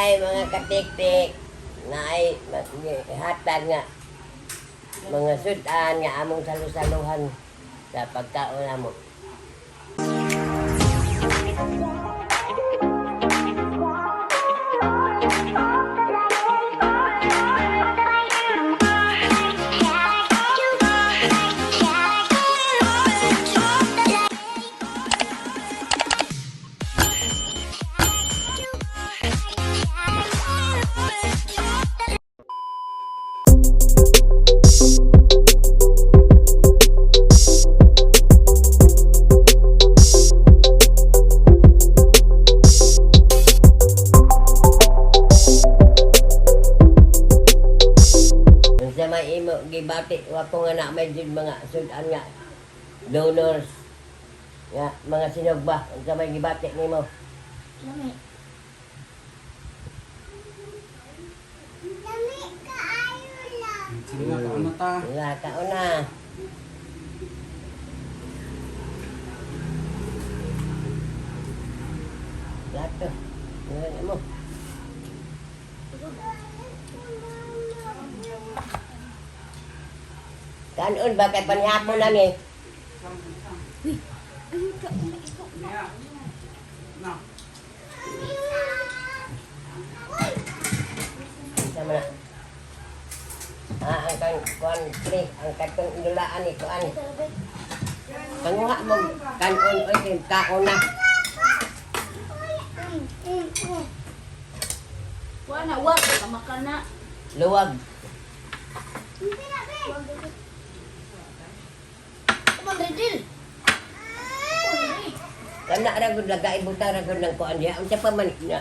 Hi mga katiktik na ay hatag nga mga sudan nga among salu-saluhan sa pagkaon namo. Unsa may imo gibati wa ko nga na may jud mga sudan nga donors nga mga sinugba, unsa may gibati nimo? Lami. Lami kaayo lang. Sige na, kaon na ta. Wala kaon na. Plato. Ngayon mo. Kanon ba kay panihapon na ni? Na. Isa man na. Ah, ang kang kuan pre, ang katong inulaan ni kuan. Panguha mo kanon oy kay kaon na. Wa na, wa. Kamaka na. Luwag. Kana ra gud lagay butang ra gud ng kuan diha. Unsa pa man na?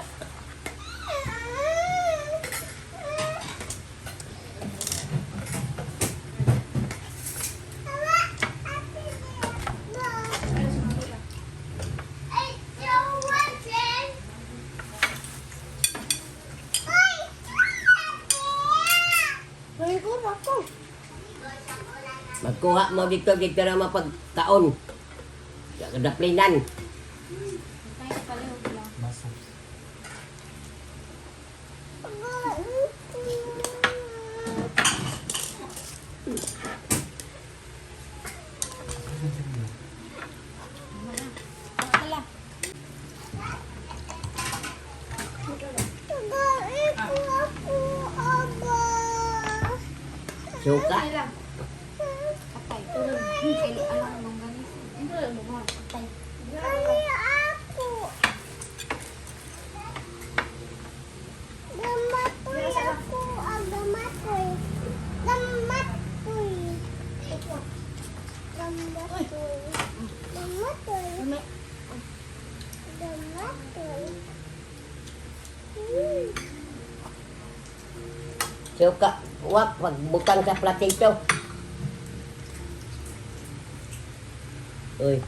Magkuha mo dito dito ra mapagkaon. Sa kadaplinan. Tayo palihog lang. Baso. Wala. Suka. Patay. Ay, alam mong ganito. Hindi lang mo. Patay. Kami ako. Gamatoy ako. Ah, gamatoy. Gamatoy. Gamatoy. Gamatoy. Gamatoy. Suka. Wak pagbutang sa platito. Uy.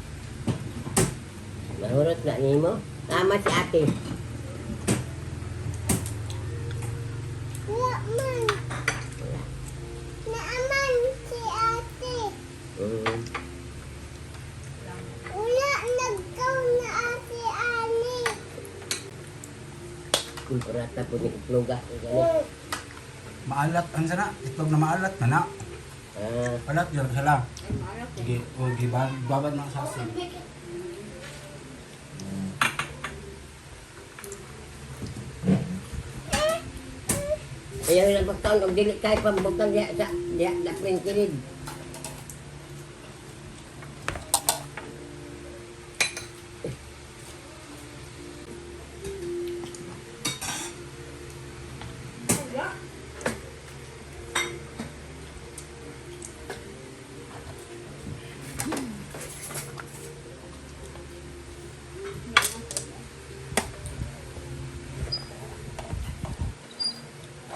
Mahurot na nimo. Tama si ate. Wala man. Naaman si ate. Wala nagkaw na ate ani. Kulturata po ni itloga. Gani. Maalat, ano sana? Itlog na maalat na na. Ah, Alat yun sila. Sige, o babad na sa asin. Ayaw lang pagkaon og dili kay pambutang diha sa diha daplin kilid.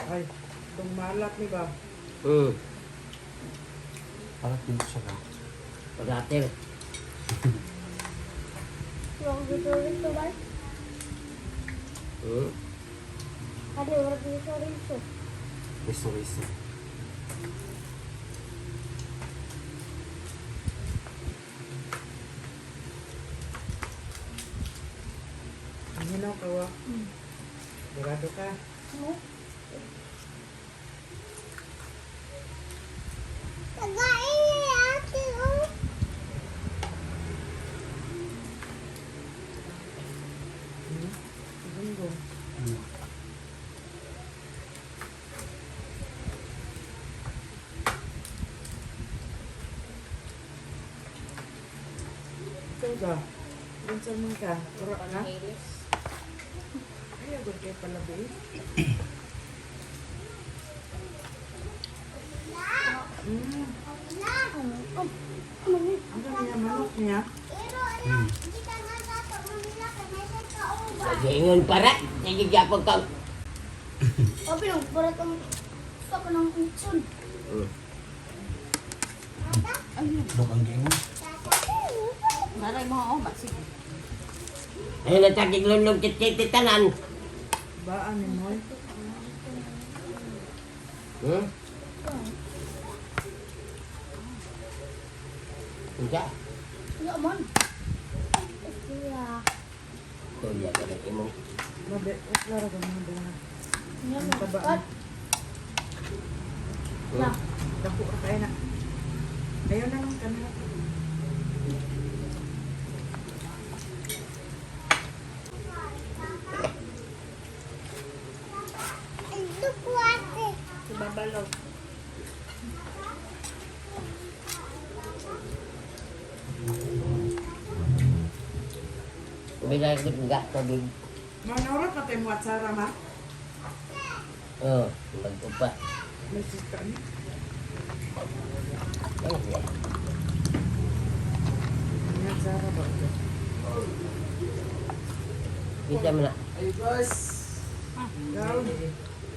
Ay, itong maalat ni ba? Alat din siya ba? Pagater. Gusto ba? Ano, gusto gusto. Riso, riso. Ang hinaw kawa. Sigurado ka. Tagain ni ate oh. Gunggong. Ikaw ba? Unsa man ka? Ura ka? Hilis. Ay, agad kay palabi. Ang dami niya manok niya. Pero alam, di ka na sa ato, mamila ka na sa kauban. Ingon para, sige gyapon ka. O, pinagpurat ang gusto ko ng utsun. Dok ang giingon. Naray mo oh, basig. Ayun na tagig lunlong kit tanan. Baan ni Moy. Unsa? Wala man. Kuya. Kuya ka na imong. Mabe, klaro ka mga bunga. Yan Ang taba. Dako ra kayo na. Ayaw na lang kami. Ito ko ate. Si Babalog. Bila ko ga tubig. Manoro pa tayo mo atsara ma. Oh, mag-upa. May sista ni. Ano siya? May atsara ba ito? Kita mo na. Ay, boss. Gaw.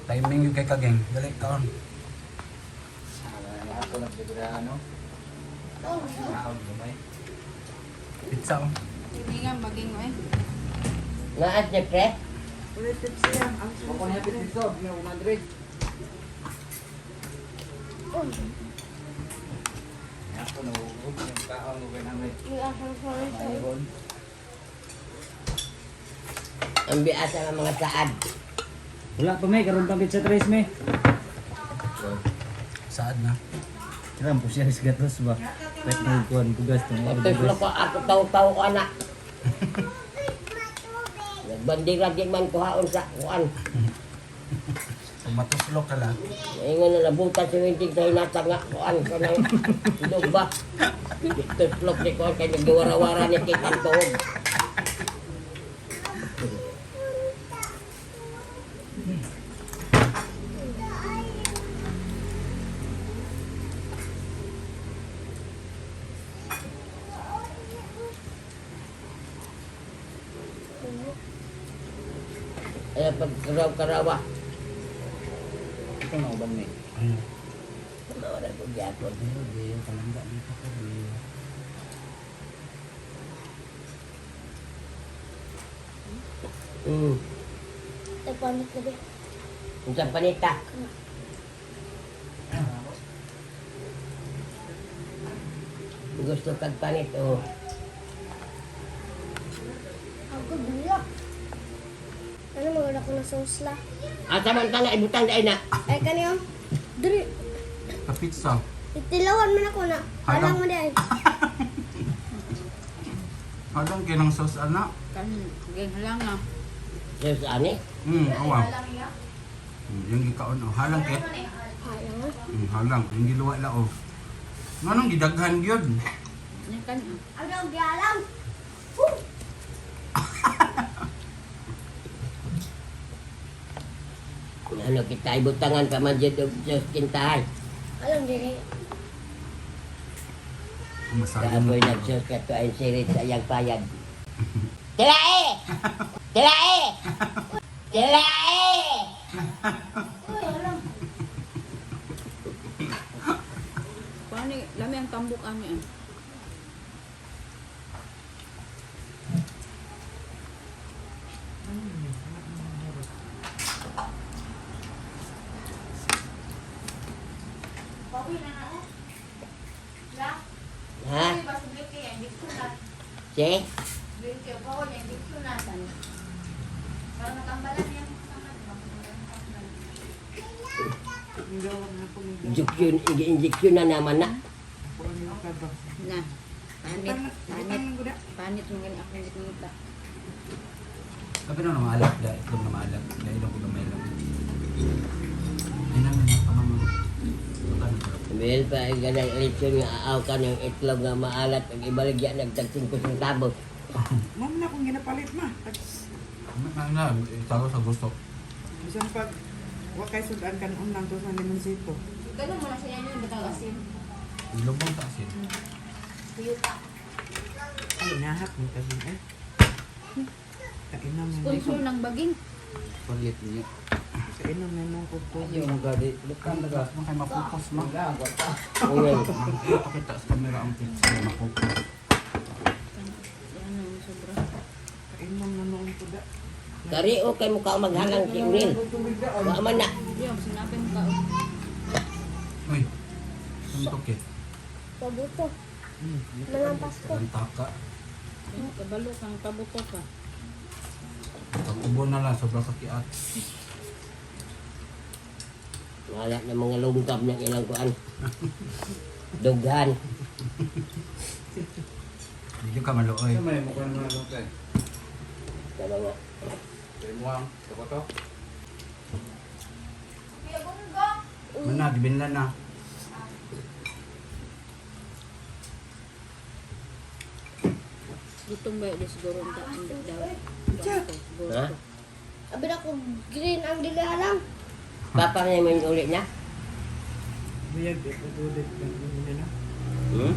Timing yung kay kageng. Dali kaon. Ako nagbigla ano? Naon gamay. Pizza oh. Hindi nga maging eh. Naas niya pre. Ulit tips siya. Ang Ako na happy dito, bigyan ko 100. Ako na uug yung kaon ko namin. Mayroon. Ang biasa ng mga saad. Wala pa may karon pang pizza tres may. Saad na. Kira po siya sa gatos ba. Pet na kuan bugas to. Pagtuslo ko ako taw-taw ko anak. Nagbandira di man kuhaon sa kuan. Kung matuslok ka lang. Ingon na nabutan si Winting sa hinatang nga kuan ko ng ilog ba. Tuslok ni kuan kay nagduwara-wara ni kay kantoog. Ay, pagkaraw-karawa. Ito na uban may. Ayun. Mawala ko gyapon. Bill, palangga dito ko, Bill. Nagpanik na ba? Unsa panita? Gusto kag panit oh. Ako bila. Ano mga ko na sauce la? Asa man ta na ibutang dai na. Ay kaniyo. Diri. Sa pizza. Itilawan man ako na. Halang. Halang mo di ay. Halang kinang sauce ana. Kan ging lang ah. Sus ani. Awa. Yung gikaon oh. Halang kit. Halang. ah. Halang. Yung giluwa la oh. Nganong gidaghan gyud? Yan kan. ah. Ano gialam? Ano kita ibutangan pa man jud og sus kintahay. Alam diri. Masaya. Kaamoy nagsus kato ay sirit sa iyang payag. Tilae! Tilae! Tilae! Uy, alam. Kuan ni lami ang tambok ani ah. Ha? Si? Injection, injection na naman na. Na. Panit, panit. Panit mo gani akong gitngita. Kape na maalat dahil itlog na maalat. Dahil ko gamay lang. Ay na na na mo. Buta na sarap. Well, pa ganang eleksyon nga aaw ka ng itlog nga maalat ug ibaligya nagtag 5 centavos. Ma'am na kung ginapalit ma. Na na, itago sa gusto. Bisan pag wa kay sudan kanon lang to sa limonsito. Ganun mo na siya yun, batang asin. Lubong sa asin. Tuyo pa. Ay nahak mo kasi eh. Kainom na Sponsor ng baging. Palit niyo. Kainom na nung tubig. Ayaw mo gadi. Lukan na ka. Mas kay mapukas ma. Ngayon, Pakita sa camera ang pizza mapukas. Yan ang sobra. Kainom na noong tuda. kari o kay mukha maghalang si Unil. Wa man na. Yung sinabi mo ka. Uy. Suntok eh. Pabuto. Malampas ko. Ang taka. Kabalo kang pabuto ka. Pag ubo na lang, sobrang kakiat. Wala na mga lungkap ng ilang kuan. Dughan. Hindi ka maluoy. May mukha naman lang tayo. Tama nga. Kaya mo ang to. Mana, gibinlan na. Gutom ba yun siguro ang daan daw. Ha? Abi na ko green ang dili halang. Papa na mo yung uli niya? Buyag eh, pagudod na na. Hmm?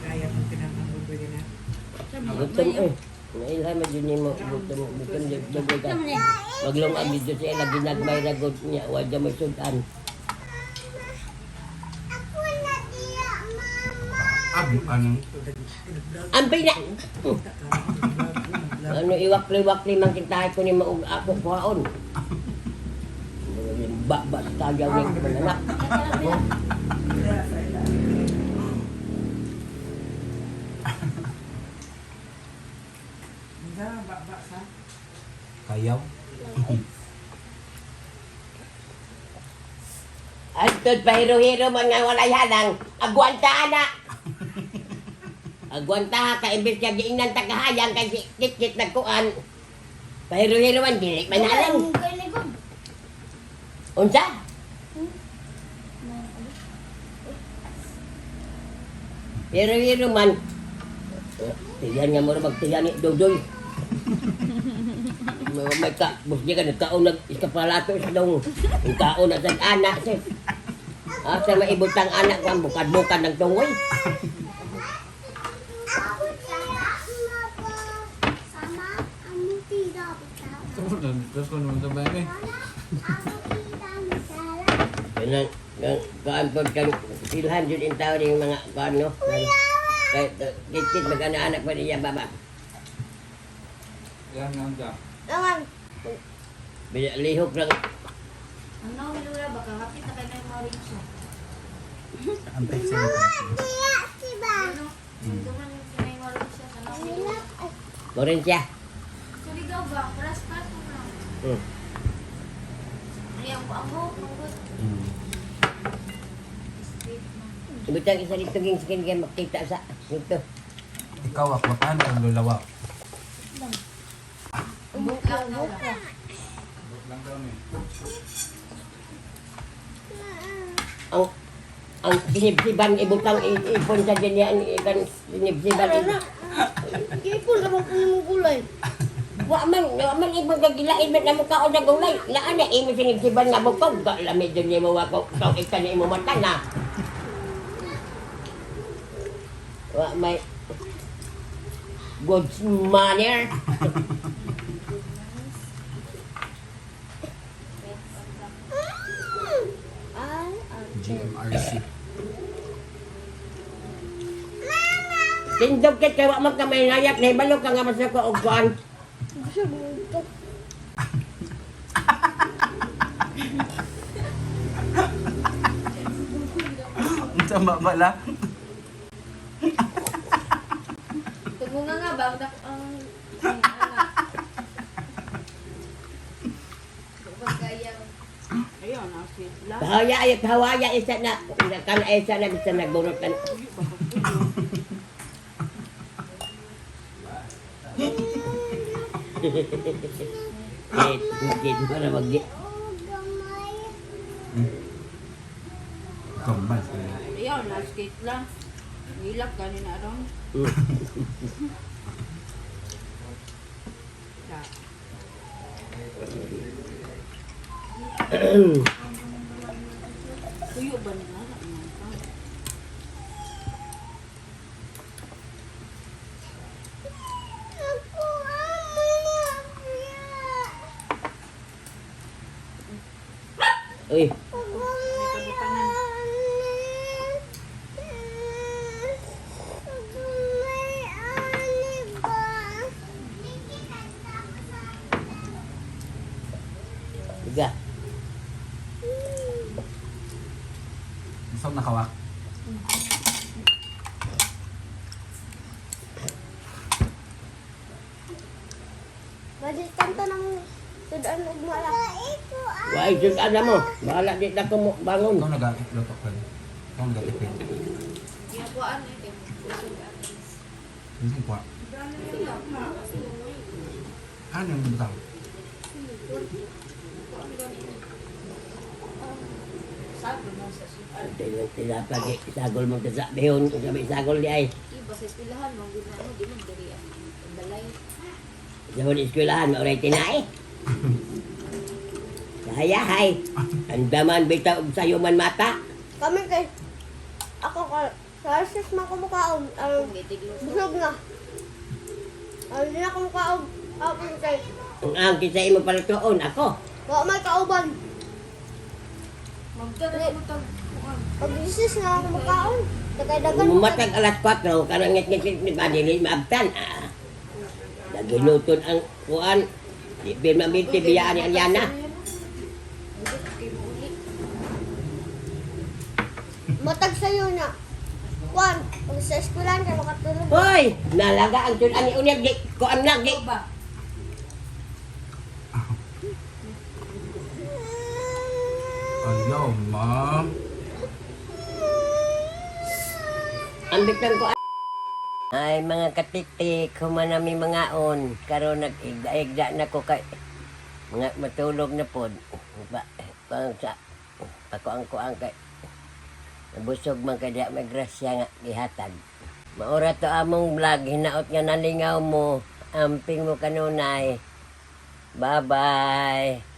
Kaya kung tinatanggal ko na. Gutom eh. Nailhan mo dyan mo. Gutom, gutom, gutom ka. Maglong ang dito siya, lagi nagmay ragot niya. Huwag niya may sudan. Abi, anong? Ang pina! Ano, iwakli-wakli man kintahay ko ni maug ako kuhaon. Ba-ba sa tagaw ng mananak. Hindi, ba sa. Kayaw? Antod pahiro-hiro man nga walay halang, agwanta na. Agwanta ka imbes nga giingnan tagahayang kay si Kit-kit nagkuan. Pahiro-hiro man dili man halang. Kay ligod. Unsa? Hiro-hiro man. Tiyan nga mo magtiyan ni Dodoy. May ka, bus niya ka nagkaon nag iskapalato sa dong. Ang kaon na sa anak sir. Asa maibutang anak ko ang bukad-bukad ng tungoy. Tapos ko naman sa bahay. Kanang kang kaan po kang silhan jud in tao ning mga kaan no. Kay kit mag-anak pa niya baba. Yan nga dyan. Naman. Lihok lang. Ano, Milura, baka hapit na kayo na yung Mauricio. Ang pizza nito. Duman yung kinay Mauricio sa Mauricio. Lorencia. Surigao ba? Paras-paras mo na. Ay, ang buhok, ang buhok. Straight na. Ibutang isa dito ging skin kay makita sa dito. Ikaw, ako, paano kang lulawa? Buhok lang daw lang. Lang daw ni. Ang ang sinibsiban ibutang ipon sa dinyan ikan sinibsiban. Ano na? Gipon ka bang kunin mong gulay? Wa man ibon ka gilain man na mukha o nagulay. Naa na imo sinibsiban nga bukog ka lami dun nimo wa ko kaw ikan imo mata na. Wa may good manner. Ay, ay. GMRC. Tindog kit kay wa man ka may nayak nahibalo ka nga masuko og kuan. Gusto mo ito. Ang sama bala? Tumunga nga ba? Ang ang anak. Huwag kaya. Ayun, na si La. Pahaya ay pahawaya isa na kan isa na bisa nagburot kan. Eh, hindi mo na mag Gamay sila. Ayaw, na skate lang. Ngilak gani na ron. Tuyo ba nila? Uy, Iga. Gusto ko nakawak. Madistanto ng sudan ug mala. Wai jud ana mo. Bahala di na ko mo bangon. Ikaw nag-luto ko. Ikaw nag-tipid. Giyakuan eh. Kay Minsan kuha. Ano yung butang? Tila pagi isagol mo sa bihon kung may isagol di ay. Iba sa eskwelahan, mga ginano, di man diri ang balay. Sa mga eskwelahan, mauray tinai. Hayahay. Andaman bitaw og sayo man mata. Kami kay ako ka sa sis man ko mukaon ang busog na. Ang di na ko mukaon. Ako kay Ang ang kita imo palatuon ako. wa may kauban. Magdala mo tag Pag isis na ako mukaon. Dagay-dagan. Mumatag alas 4 kanang ngit-ngit ni ba dili maabtan. Ah. Nagiluton ang kuan. Di bin maminti biyaan ni Aliana. Matag sayo na. Kwan, pag sa eskwelahan kay makatulog. Hoy, nalaga ang tun ani unyag di kuan na di. Ba? Ayaw, ma'am. Ambit lang ko. Ay mga katiktik, humanami mga on. Karon nag-igda na ko kay mga matulog na pod. Ba, pang sa pakuang-kuang kay nabusog man kay di may grasya nga gihatag. Maura to among vlog, hinaot nga nalingaw mo. Amping mo kanunay. Bye-bye.